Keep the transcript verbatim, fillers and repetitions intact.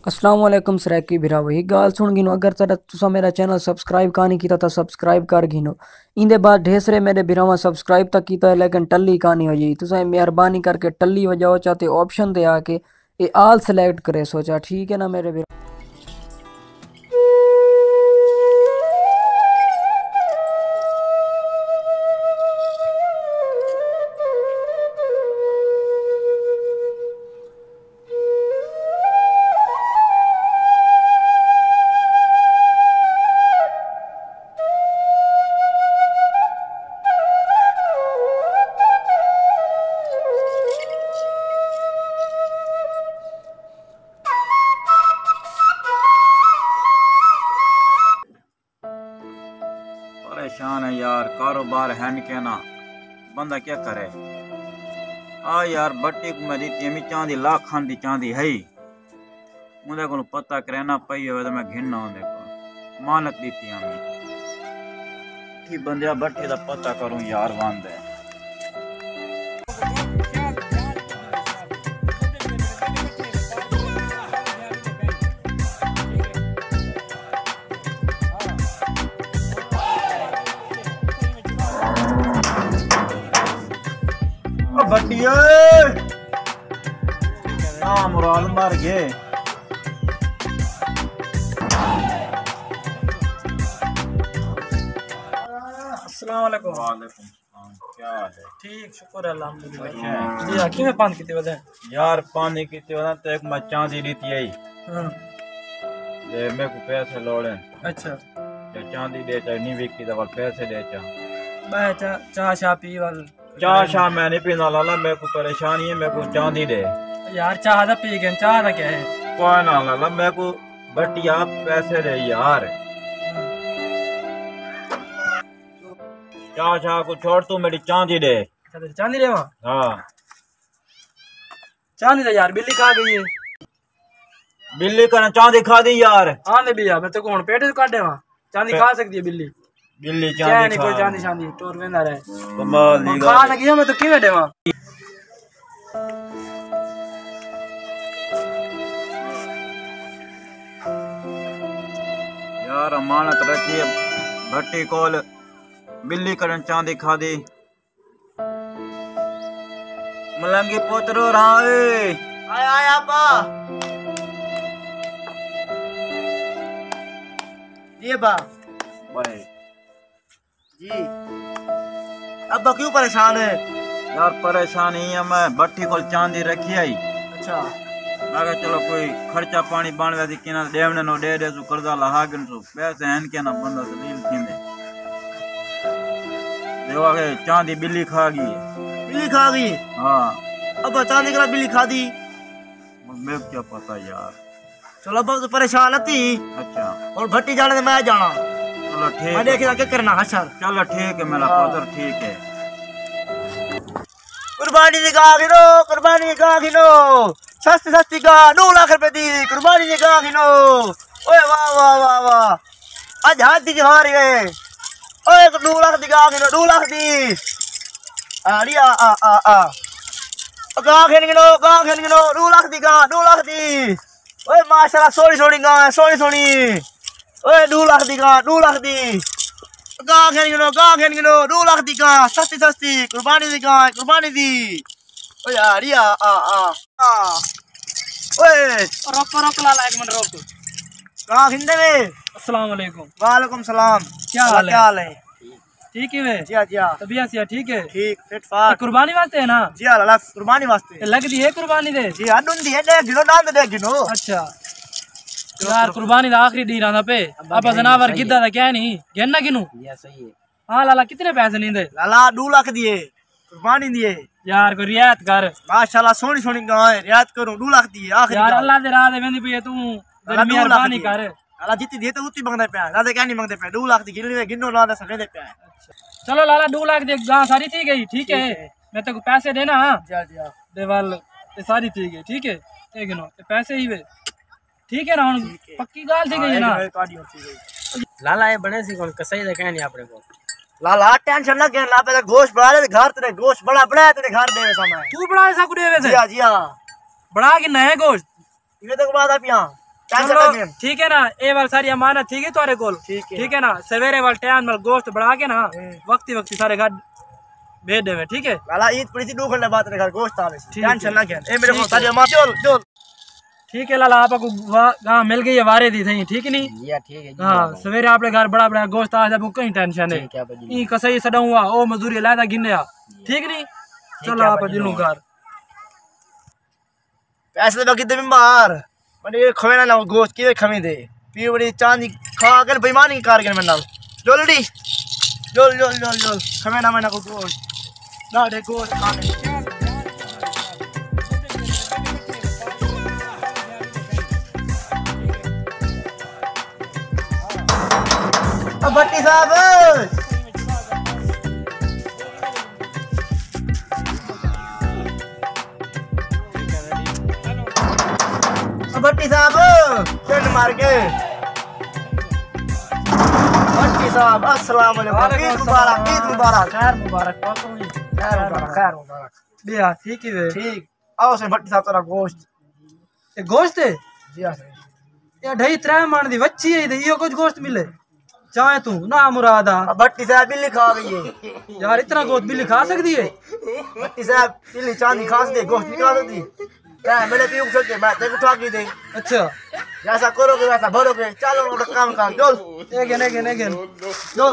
السلام علیکم سرائیکی بھراوو، ہک ڳالھ سُݨ گھنو، اگر تہاݙا، تساں میرا چینل سبسکرائب کائنی کیتا تاں سبسکرائب کر گھنو۔ ایندے بعد ڈھیر سارے میرے بھراواں سبسکرائب تاں کیتا ہے لیکن ٹلی کائنی ہوئی۔ تساں مہربانی کر کے ٹلی وڄاؤ چا تے آپشن تے آ کے اے آل سلیکٹ کریسو چا، ٹھیک ہے نا میرے بھرا؟ پریشان ہے یار، کاروبار ہے نہ کہنا، بندہ کیا کرے؟ آ یار، بٹی کو میں ݙتی امی چاندی، لاکھاں دی چاندی ہے، اوندے کولوں پتہ کرینا پئی ہوئے تے میں گھننا اوندے کول، امانت ݙتی امی۔ ٹھی بندیا، بٹی دا پتہ کروں یار، وند ہے۔ او بٹیے، آ مراد مر گئے۔ السلام علیکم۔ وعلیکم السلام، کیا حال ہے؟ ٹھیک، شکر الحمدللہ۔ اچھا۔ جی ہاں، کیویں پاند کیتے ودے؟ یار، پاند کیتے ودے تے ایک میں چاندی ݙتی آئی۔ ہاں۔ تے میکوں پیسے لوڑے۔ اچھا۔ تے چاندی ݙے تے نہیں وکی تے ول پیسے ݙے چا۔ بہ چا، چاہ شاہ پی ول۔ چاہ شاہ میں نہیں پیندا لالا، میکوں پریشانی ہے، میکوں چاندی ݙے۔ یار، چاہ دا پی گئے، چاہ دا کیا ہے؟ کوئی نہ لالا، میکوں بٹیا پیسے ݙے یار۔ چاہ شاہ کو چھوڑ، تو میری چاندی ݙے۔ اچھا، تیری چاندی ݙیواں؟ ہاں۔ چاندی تے یار بلی کھا گئی ہے۔ بلی کنا چاندی کھا دی یار۔ آندے بیا، میں تیکوں ہݨ پیٹ وچ کڈھ ݙیواں۔ چاندی کھا سڳدی ہے بلی۔ بلی چاندی کھا۔ چاندی شاندی ٹور ویندا رہے۔ کمال دی ڳالھ۔ کھا لڳی میں تو کیویں ݙیواں؟ یار، امانت رکھی ہے بھٹی کول، بلی کݙݨ چاندی کھادی۔ ملنگی پترو رائے۔ آیا، آیا ابا۔ جی ابا۔ بھائی۔ جی۔ ابا کیوں پریشان ہے؟ یار، پریشان ہی ہاں میں، بٹی کول چاندی رکھی آئی۔ اچھا۔ میں کہا چلو کوئی خرچہ پاݨی بݨ ویسی، کنا ݙیوݨے نو ݙے ݙیسوں، قرضہ لہا گھنسوں، پیسے ہن کنا بندہ ذلیل تھیندے۔ ݙیوا کے چاندی بلی کھا گئی۔ بلی کھا گئی؟ ہاں۔ ابا چاندی کلا بلی کھادی؟ میکوں کیا پتہ یار۔ چلو ابا تو پریشان نہ تھی۔ اچھا۔ ہݨ بھٹی جاݨے تے میں جاݨا۔ چلو ٹھیک ہے۔ میں ݙیکھدا کیا کرنا حشر۔ چلو ٹھیک ہے میرا پتر، ٹھیک ہے۔ قربانی دی گاہ گھنو، قربانی دی گاہ گھنو۔ سستی سستی گاہ، ݙو لکھ روپے دی قربانی دی گاہ گھنو۔ اوئے واہ، واہ، واہ، واہ۔ اڄ ہتھ دی جوار ہے۔ اوئے ݙو لکھ دی گاہ گھنو، ݙو لکھ دی۔ آ ݙی آ، آ، آ، آ۔ او گاہ گھن گھنو، گاہ گھن گھنو، ݙو لکھ دی گاہ، ݙو لکھ دی۔ اوئے ماشاءاللہ، سوہݨی سوہݨی گاہ ہے، سوہݨی سوہݨی۔ اوئے ݙو لکھ دی گاہ، ݙو لکھ دی۔ گاہ گھن گھنو، گاہ گھن گھنو، ݙو لکھ دی گاہ، سستی سستی، قربانی دی گاہ، قربانی دی۔ او یار، یا، آ، آ، آ۔ اوئے۔ رک، رک لالا، ایک منٹ رک۔ گاہ گھندے وے؟ السلام علیکم۔ وعلیکم السلام۔ کیا حال ہے؟ کیا حال ہے؟ ٹھیک ہی وے؟ جی ہاں، جی ہاں۔ طبیعت سی ٹھیک ہے؟ ٹھیک، فٹ فاٹ۔ اے قربانی واسطے ہے نا؟ جی ہاں لالا، قربانی واسطے۔ تے لڳدی ہے قربانی دے؟ جی ہاں، ݙوندی ہے، ݙیکھ گھنو، ݙند ݙیکھ گھنو۔ اچھا۔ یار، قربانی دا آخری ݙینہہ رہندا پئے۔ ابا، ابا جناب، زناور گھدا تاں کیا نہیں؟ گھن نہ گھنوں؟ یا صحیح ہے۔ ہاں لالا، کتنے پیسے لیندے؟ لالا، ݙو لکھ دی ہے، قربانی دی ہے۔ یار، کوئی رعایت کر۔ ماشاءاللہ، سوہݨی سوہݨی گاہ ہے، رعایت کروں، ݙو لکھ دی ہے، آخری یار، گاہ۔ اللہ دے راہ دے ویندی پئی ہے توں، لالا، ݙو لکھ مہربانی دی۔ کر۔ لالا، جتی دی ہے تے اتی منگدے پئے، زیادہ کیا نہیں منگدے پئے، ݙو لکھ دی گھن لیوے، گھنو لالا، سمجھدے پئے۔ اچھا۔ چلو لالا، ݙو لکھ دی گاہ ساری تھی گئی، ٹھیک ہے؟ ٹھیک ہے۔ میں تیکوں پیسے ݙینا، ہاں؟ جی ہاں، جی ہاں۔ ݙے ول، اے ساری تھی گئی، ٹھیک ہے؟ اے گھنو، اے پیسے ہی وے۔ ٹھیک ہے نا، ہݨ ٹھیک ہے۔ پکی ڳالھ تھی ڳئی ہے نا؟ ہاں، اے ڳالھ تھی ڳئی۔ لالا، اے بݨے سی کون؟ کسائی دا کہیں نہیں اپݨے کول۔ لالا، ٹینشن نہ گھن، لا پہلے گوشت بݨا لے، گھر تیݙے گوشت بݨا، بݨا تیݙے گھر ݙے ویساں میں۔ توں بݨا سا کو ݙے ویسے؟ جی ہاں، جی ہاں۔ بݨا کے نئیں گوشت؟ ایویں تاں بݨاتا پیاں۔ ٹینشن نہ گھن۔ ٹھیک ہے نا، اے وال ساری امانت ٹھیک ہے تہاݙے کول۔ ٹھیک ہے۔ ٹھیک ہے نا، سویرے وال ٹائم نال گوشت بݨا کے نا، ہوں۔ وقتی وقتی سارے گھر بھیج ݙیوے، ٹھیک ہے؟ لالا عید پڑی سی، ݙو گھنٹے بعد تیرے گھر گوشت آوے سی۔ ٹھیک ہے۔ ٹینشن نہ گھن۔ اے میݙے کول ساری امانت۔ چل، چل۔ ٹھیک ہے لالا، آپ کو وا-، گاں مل ڳئی ہے وارے دی تھئی، ٹھیک نہیں؟ جی ہاں، ٹھیک ہے جی، ہاں، ٹھیک ہے۔ سویرے آپ دے گھر بڑا بڑا گوشت آ جائے، آپ کو کہیں ٹینشن نہیں۔ ٹھیک ہے ابا جی۔ ایں کسائی سݙاؤں آ، او مزدوری علیحدہ گھنے آ۔ ٹھیک نہیں؟ ٹھیک ہے ابا جی، چلو آپ ݙیلوں گھر۔ پیسے تے باقی تے مار۔ منی کھوینا نہ گوشت کیویں کھویں دے۔ پیو بڑی چاندی کھا کے بےایمانی کر کے میݙے نال۔ جلدی۔ جل، جل، جل، جل۔ کھوینا میں نہ کو گوشت۔ ݙاڈھے گوشت کھا کے۔ او بھٹی صاحب۔ او بھٹی صاحب، پنڈ مار کے۔ بھٹی صاحب، السلام علیکم۔ وعلیکم عید مبارک، السلام۔ عید مبارک۔ خیر مبارک، پاسوں جی۔ خیر مبارک، خیر مبارک۔ ٻیا ٹھیک ہی وے؟ ٹھیک۔ آؤ سئیں بھٹی صاحب، تیرا گوشت۔ اے گوشت ہے؟ جی ہاں سئیں۔ اے ڈھائی ترے مݨ دی وچھی ہے، تے ایہو کجھ گوشت ملے؟ چائیں توں نا مراد آ۔ بھٹی صاحب ٻلی کھا ڳئی ہے۔ یار، اتنا گوشت ٻلی کھا سڳدی ہے؟ بھٹی صاحب، ٻلی چاندی کھا سڳدی ہے، گوشت نہیں کھا سڳدی۔ اے میݙے پیو کوں سڳدے، میں تیکوں ٹھا کے دے۔ اچھا۔ جیسا کرو گے، ویسا بھرو گے۔ چلو، اپݨا کم کر، چل۔ اے گھن، اے گھن، اے گھن۔ چل۔